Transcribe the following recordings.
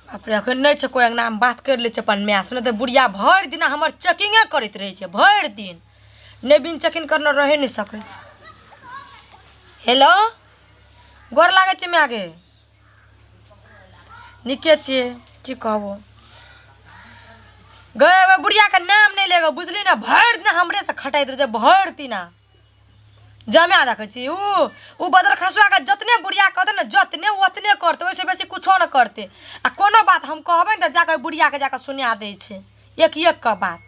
बाप रे, अखन नहि छै कोइ अङ्गनामे, बात करि लै छै अपन मायसँ, नहि तऽ बुढ़िया भरि दिना हमर चेकिंगे करैत रहै छै भरि दिन। नहि बिन चेकिंग करने रहै नहि सकै छै। हेलो, गोर लागै छै माय गे। नीके छियै, की कहबो गै। ओहि बुढ़ियाके नाम नहि लेगो, बुझली ने? भरि दिना हमरेसँ खटाइत रहै छै भरि दिना। जमा देखै छी ऊ ऊ बदर खसुआके जतने बुढ़िया कहतै ने, जतने ओतने करतै, ओहिसँ बेसी कुछो नहि करतै। आ कोनो बात हम कहबै ने तऽ जाकऽ ओहि बुढ़ियाके जाकऽ सुना दै छै एक एक कऽ बात।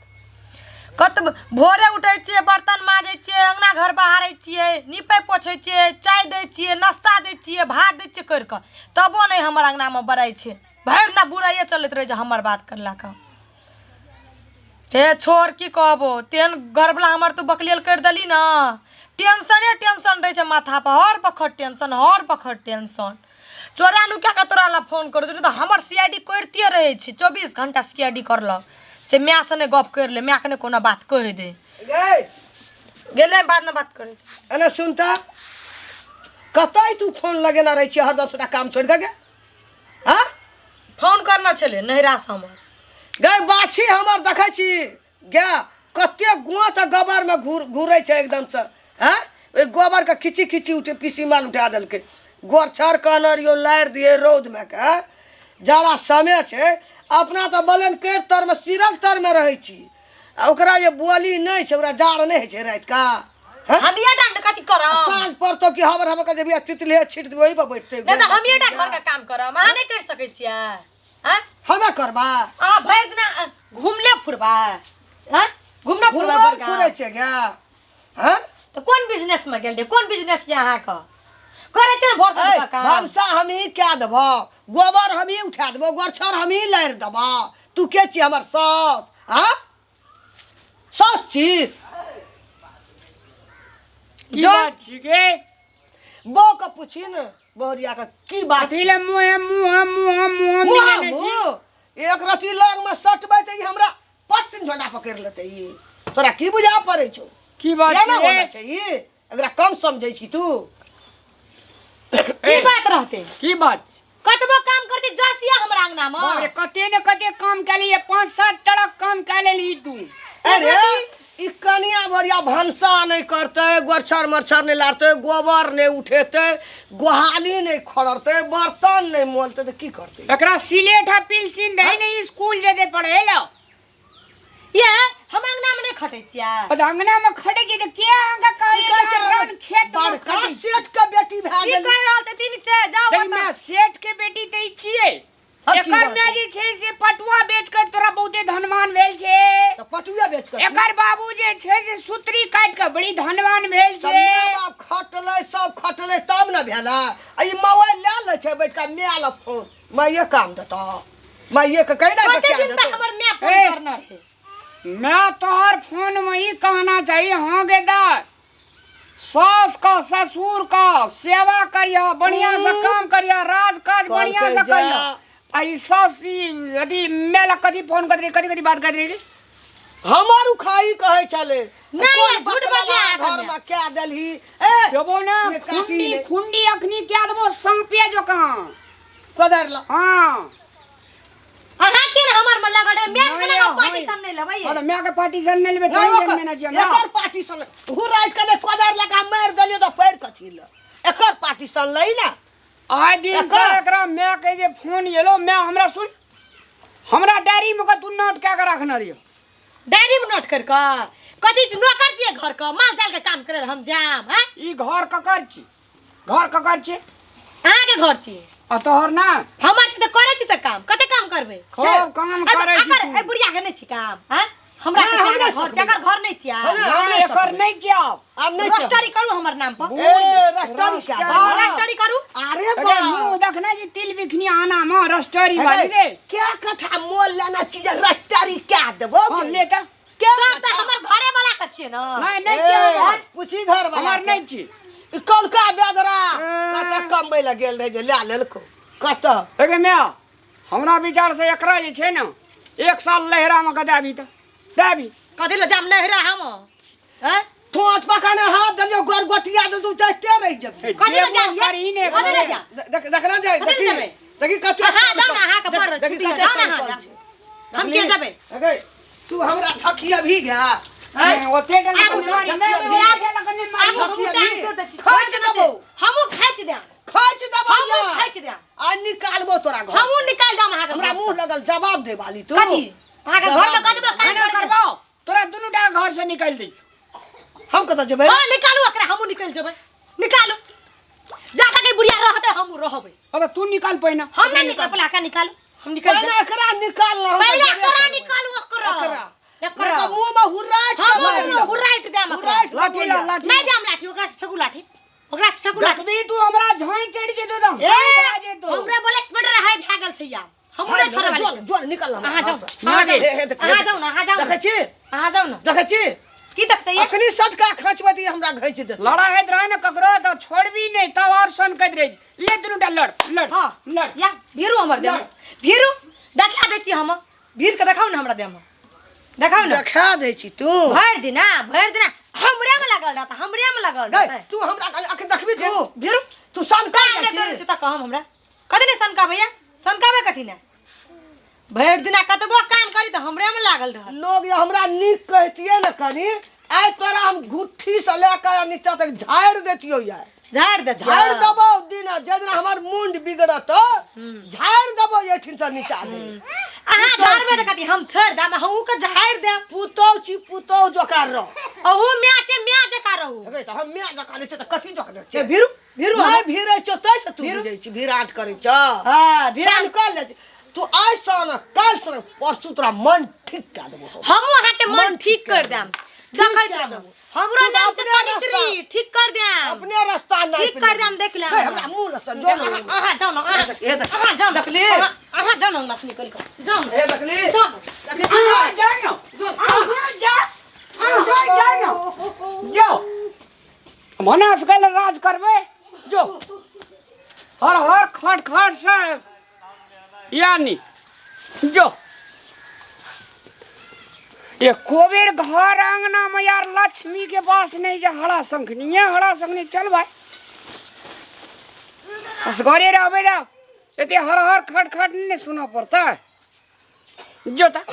कत भोरे उठै छियै, बर्तन माजै छियै, अङ्गना घर बहारै छियै, नीपै पोछै छियै, चाय दै छियै, नाश्ता दै छियै, भात दै छियै करि कऽ, तबो नहि हमर अङ्गनामे बड़ाइ छै। भरि दिना बुराइए चलैत रहै छै हमर बात करलाके। हे छोड़, की कहबो, तेहन घरवला हमर तू बकलेल करि देली ने, टेंशने टेंशन रहै छै माथा पर, हर बखत टेंशन, हर बखत टेंशन। चोरा नुका कऽ तोरा लग फोन करै छौ, नहि तऽ हमर सी I D करिते रहै छै, 24 घंटा सी I D करलक। से मायसँ नहि गप करि ले, मायके नहि कोनो बात कहि दे। गै। गेलै, बादमे बात करै छी। एने सुनता, कतऽ तू फोन लगेने रहै छियै हरदम सबटा काम छोड़ि कऽ गे? हाँ? फोन करना छलै नैहरासँ हमर। गै बाछी हमर देखै छी गे, कते गोंत आ गोबरमे घुर घुरै छै एकदमसँ। हँ, ओहि गोबरके खींची खींची उठे पीसी माल उठा देलकै। गोरछर कहने रहियौ लारि दियै रौदमे के, जाड़ा समय छै। अपना तऽ बलेन केर तरमे सिरक तरमे रहै छी, आ ओकरा जे बोली नहि छै, ओकरा जाड़ नहि होइ छै रातिका? हँ? हम ये डांड कथी करब? साँझ पड़तौ कि हबर हबर के जेबी तितली छीट देबै, ओही पर बैठतै। नहि तऽ हम ये डा घर के काम करब, अहाँ नहि करि सकै छियै? आँय? हमे करबा? अहाँ भरि दिना घुमले फुरबै? आँय, घुमना फुरबै? घुमल बड़का फुरै छै गे। हँ? तऽ कोन बिजनेस में गेल रहियै? कोन बिजनेस छै अहाँके? करै छै ने भोर साँझ ऐ, काम? भनसा हमही कए देबौ, गोबर हमही उठा देबौ, गोरछर हमही लारि देबौ। तू के छी हमर साउस? हाँ, साउस छी? की जो बात छिकै? बहू के पूछी ने, बहुरिया के की बात? कथी ले मुँहे मुँह मुँह मुँह मुँह मिलेने छी? मुँह एक रति लग में सटबै तऽ ई हमरा पट सिन झोंडा पकड़ि लेतै। ई तोरा की बुझा पड़ै छौ? की बात एना छै? होना छै? ई एकरा कम समझै छी तू? की बात रहतै? की बात? कतबो काम करते जसिया हमरा अंगना में। बाप रे, कते ने कते काम कए लिए, 5-7 ट्रक काम कए लेलही तू। अरे ई कनिया भरिया भनसा नहि करतै, गोरछर मरछर नहि लारतै, गोबर नहि उठेतै, गोहाली नहि खड़रतै, बर्तन नहि मोलतै, तऽ की करतै? एकरा सिलेट आ पेंसिल दही ने, स्कूल जेतै पढ़े लए। ये हम अंगना में नहीं खटै छियै। तऽ अंगना में खटै छियै तऽ के अहाँके कहै ई कहै छै रन खेत में बड़का खटै? सेठ के बेटी भए की गेल। कहि रहल छथिन से जाउ देखी ओतऽ। माय, सेठ के बेटी तऽ ई छियै। अब की एकर बात माय जे छै से पटुआ बेच के तोरा बहुते धनवान भेल छै। तऽ पटुए बेच कऽ एकर बाबू जे छै से सुतरी काटि के बड़ी धनवान भेल तऽ छै। माय बाप खटलै, सब खटलै तब ने भेलै। आ ई मोबाइल लए लै छै बैठ कऽ माय लग फोन, माइए काम देतौ, माइए के कहि ना। कते दिन पर हमर माय फोन ए। करना रहे। मैं तोहर फोन में ई कहना चाहिए, हाँ गे दाय, सास का ससुर का सेवा करिया, बढ़िया से काम करिया, राज काज बढ़िया से कहलकै करिया। जा। आ ई सास ई यदि मेला कथी फोन कर रही, कथी कथी बात कर रही? हमर उखाई कहै छलै। नहीं, कोन झूठ बकला बजिया घर आदमी। में कए देलही ए? देबो ना। पूरे काटी खुंडी ले। खुंडी अखनी क्या देबो सांपे जो कहाँ कोदारि ला। हाँ। अहाँ के ने हमर में लगल रहे मैच के नहीं, ना हाँ। पार्टीशन नहीं लेबै। अरे मैं के पार्टीशन नहीं लेबे नहीं, तो ओकर मैंने जिया ना। एकर पार्टीशन हु राति के कोदारि लगा मारि देलियै तऽ पैर कथी ले एकर पार्टीशन लै ना। आइ दिन से एकर? एकरा मैं के जे फोन एलो मैं हमरा सुन, हमरा डायरी में के तू नोट कए के रखने रहियो। डायरी में नोट कर के कथी छी? नौकर छियै घर के, माल जाल के काम करे हम जाम? हैं? ई घर ककर छी? घर ककर छी? अहाँ के घर छी। आ तोहर ना? हमर छी तऽ करै छी तऽ काम, कते काम करबै? खूब काम करै छी अकर तू। बुढ़िया के नहि छी काम? हैं? हमरा के नहि, हम नहि घर छै, सकबै। अगर घर नहि छी आब। हम ना, नहि एकर सकबै। नहि छी आब। आब नहि छै। रजिस्ट्री करू हमर नाम पर। ए, रजिस्ट्री क्या? हाँ, रजिस्ट्री करू। अरे अरे बा। मुंह देखने छी तिल बिखनी आना में रजिस्ट्री वाली रे। क्या कट्ठा मोल लेना चीज रजिस्ट्री क्या देबो? हाँ, ले तऽ। क्या? सब तऽ हमर घरे वाला के छियै ने। नहीं, नहीं छी हमर। पूछी घर वाला हमर के। नहीं छी। ई कौलका बेदरा ए। कतऽ कमबै लए गेल रहै जे लए लेलको कतऽ? एगे माय, हमरा विचार से एकरा जे छै ने एक साल लहरा में कऽ देबी तऽ देबी। कथी लए जाम नहिरा हम? हैं? ठोंठ पकाने हाथ देलियो गोर गोटिया दे तू जाइते रहि जेबही। कथी लए देबो जाम ये? करही ने कथी लए करे। जाम? देखना जाय। कथी लए देखी जेबै? देखी कते अहाँ जाउ ने, अहाँके बड़ छै। देखी छुट्टी कते जाओ ना अहाँ सनकल जाओ। छै। हम के जेबै अगे तू हमरा थकिया भी गया नहीं, ओते डल आबू के मारी, तो, नहीं, आबू, ओते डल के नहीं मारी। आबू हमहूँ थकिया टांग भी। तोड़ दै छी खैच छोड़ देबौ। हमहूँ खैच देब खैच देबौ हमहूँ या। खैच देब आ निकालबो तोरा घर हमहूँ निकालि देब अहाँके हमरा घर मुंह से। लगल जवाब दे वाली तू कथी अहाँके घर में कतबो काम एना करै छै। करबौ तोरा दुनू टा घर से निकालि दै छियौ। हम कतऽ जेबै हँ निकालू एकरा हमहूँ निकलि जेबै निकालू जा तक ई बुढ़िया रहतै हमहूँ रहबै अरे तू निकाल पहिने हम नहि निकलब पहिले एकरा निकालू हम निकलि पहिले जेबै एकरा निकाल ना हम पहिले जेबे एकरा करबै। निकालू एकरा एकरा एकरा नहीं तऽ मुंह में हुर्राट के मारि हम देबौ। हुर्राटि देब एकरा हुर्राटि लाठी ला, लाठी नहि देब लाठी ओकरा से फेकू लाठी ओकरा से फेकू लाठी देखबी तू हमरा झाँइ चढ़ि जेतौ तऽ ए झाँइ भए जेतौ। हमरा बोले स्पीड रहे भागल छै या हम नहि छोड़े वाली जो छी। जो निकल हमरा अहाँ जाउ घर से। अहाँ जाउ हे, हे, देख, अहाँ जाउ ना अहाँ जाउ देखै छी अहाँ जाउ ना देखै छी की देखते ये अखनी सटका खचबै तऽ ई हमरा घैच देत लड़ाइ होइत रहै ने ककरो तऽ छोड़बी नहि तब आओर सनकैत रहै छै। ले दुनू टा लड़ लड़ हाँ लड़ या भीरू हमर देह लड़। भीरू देखा दै छी हम भीड़ के देखाउ ने हमरा देह में देखाउ ने देखा दै छी तू भरि दिना भरि दिना हमरे में लागल रहत हमरे में लागल गै, रहत तू हमरा कहली, अखन देखबी तू भीरू तू सनका काहे जाइ दौड़ै छी छी तऽ कहम हमरा कथी ने सनका भैया सनकाबै कथी ने भरि दिना कतबो काम करी तऽ हमरे में लागल रहत लोग ये हमरा नीक कहतियै ने कनी आइ तोरा हम घुट्ठी से लए कऽ नीचा तक झाड़ि देतियौ यार झाड़ि दे झाड़ि देबौ दिन जे दिन हमर मुंड बिगड़त झाड़ि देबौ एहिठिन से नीचा दे अहाँ झाड़बै तऽ कथी हम छोड़ि देब अहूँ के झाड़ि देब पुतौ छी पुतौ जोकार रह अहू माय के माय जकाँ रहू हेगै तऽ हम माय जकाँ नहि छै तऽ कथी जकाँ छै भीरू भीरू नहि भीड़ै छौ तै से तू बुझै छी भीड़ाट करै छौ हँ भीड़ा सान कऽ ले तू आइ सँ ने काल्हि सँ ने परसू तोरा मन ठीक कए देबौ हम। हमहूँ अहाँके मन ठीक कर देब देखैत कए रहू देबौ। हमरो तू नाम छै अपने रास्ता- सनिश्री ठीक कर देब अपने रास्ता नहीं ठीक कर देब देख लेब हे, हमरा मुँह लग जो ना। अहाँ जाउ ने अहाँ हे देख अहाँ जाउ ने देखली? अहाँ जाउ ने अंगना से निकलि कऽ जाउ ने हे देखली जाउ ने। देखली तू अहाँ जाउ ने अहाँ जाउ अहाँ जाउ ने जाउ भनस गेल राज करबै जो हर हर खट खट से यानी जो एको बेर घर आंगना में यार लक्ष्मी के पास नहीं जे हरा शंखनी है हरा शंखनी चल भाई बस घरे रहबे ना एते हर हर खट खट नहीं सुनऽ पड़ता जो ता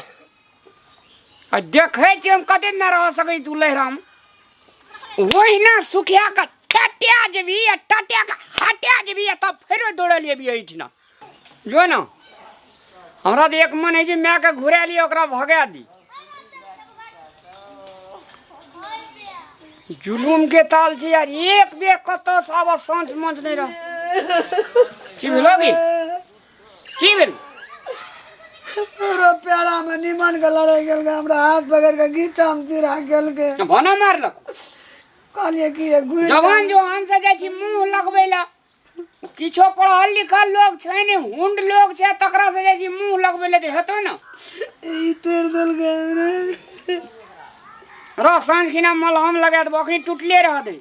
आ देखै छियै हम कते ना रह सकै तू लहराम ओहिना सुखिया कऽ टटिया जेबही आ टटिया कऽ हटिया जेबही आ तब फेरो दौड़ल एबही एहिठिना जो ने हमरा तऽ एक मन होइ छै मायके घुरा लिअ ओकरा भगा दी जुलूम के ताल छै यार एक बेर कतऽ से आबऽ साँझ मंच नहि रह की भेलो की की भेल पूरा प्यारा में निमन के लड़ाई गेल के हमरा हाथ पकड़ के घीचा में तिरा गेल के भना मारलक कहलिए कि ये घुर जवान जोहान से जाइ छी मुंह लगबै ला किछो पढ़ल लिखल लोग छै ने हुंड लोग छै तकरा से जाइ छी मुंह लगबै ला तऽ हेतौ ने ई तोड़ देल के रे रह साँझ खिना मलहम लगा देबो अखनी टूटले रह दे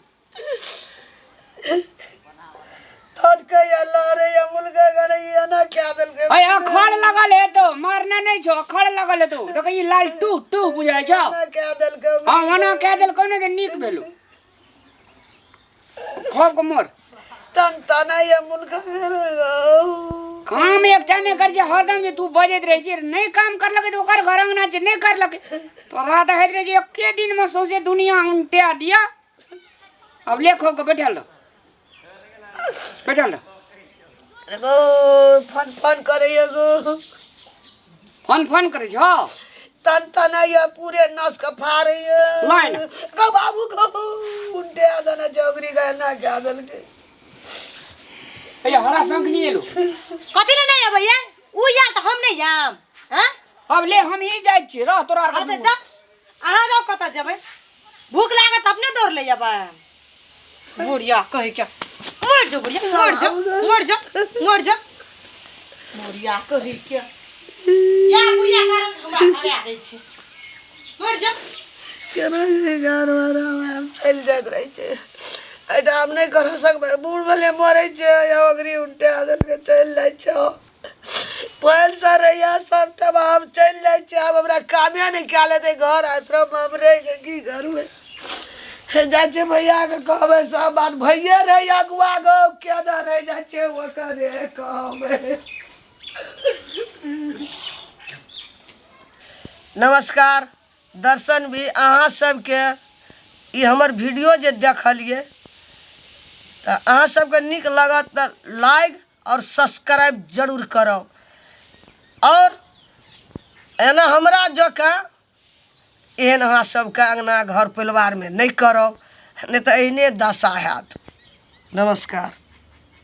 थटके या लहरे या मुलगे गरे ये ना क्या देल के अय अखड़ लगल हेतौ मारना नहि छौ अखड़ लगल हेतौ देखै ई लाल टू टू बुझाइ छौ ना क्या देल के हँ ओना कए देलकौ ने तऽ नीक भेलौ खूब के मोर तन तना या मुलगा गरे काम एकटा नहि करै छै हरदम जे तू बजैत रहै छी नहि काम करलकै तऽ ओकर घर अंगना छै नहि करलकै तोरा तऽ होइत रहै छै एके दिनमे सौंसे दुनिया उनटा दिया अब ले खो के बैठल रह बैठल रह एगो फन फन करे एगो फन फन करै छौ तन तना या पूरे नस के फाड़े लाइन। गो बाबू गो उल्टे आदना चौकरी गए ना क्या देल के अरे हरा शंख नहीं एलो कथी ले नहीं अबैया उ आयल तऽ हम नहीं जाम हैं अब ले हम ही जाइ छियै रह तोरा हाँ तऽ जा अहाँ जाउ कतऽ जेबै भूख लागत अपने दौड़ ले जेबै बुढ़िया कहै के मर जो बुढ़िया मर जो मर जो मर जो बुढ़िया कहै के या बुढ़िया कारण हमरा भगा दै छै मर जो केना जे घर वाला हम चलि जाइत रहै छै एहिठाम नहि कर सकबै बूढ़ भेलै मरै छै या ओकरी उल्टे आदल के चलि जाइ छै पैसा रहैया सबटा हम चलि जाइ छियै आब हमरा कामे नहि कए लेतै घर आश्रम हम रहि कऽ की करबै जाइ छियै भैयाके कहबै सब बात भैये रहै अगुआ गो केना रहि जाइ छै ओकरे कहबै नमस्कार दर्शन भी अहाँ सबके ई हमर वीडियो जे देखलियै तऽ अहाँ सबके नीक लागत तऽ लाइक आओर सब्सक्राइब जरूर करब आओर एना हमरा जकाँ एहन अहाँ सबके अङ्गना घर परिवारमे नहि करब नहि तऽ एहने दशा हैत नमस्कार।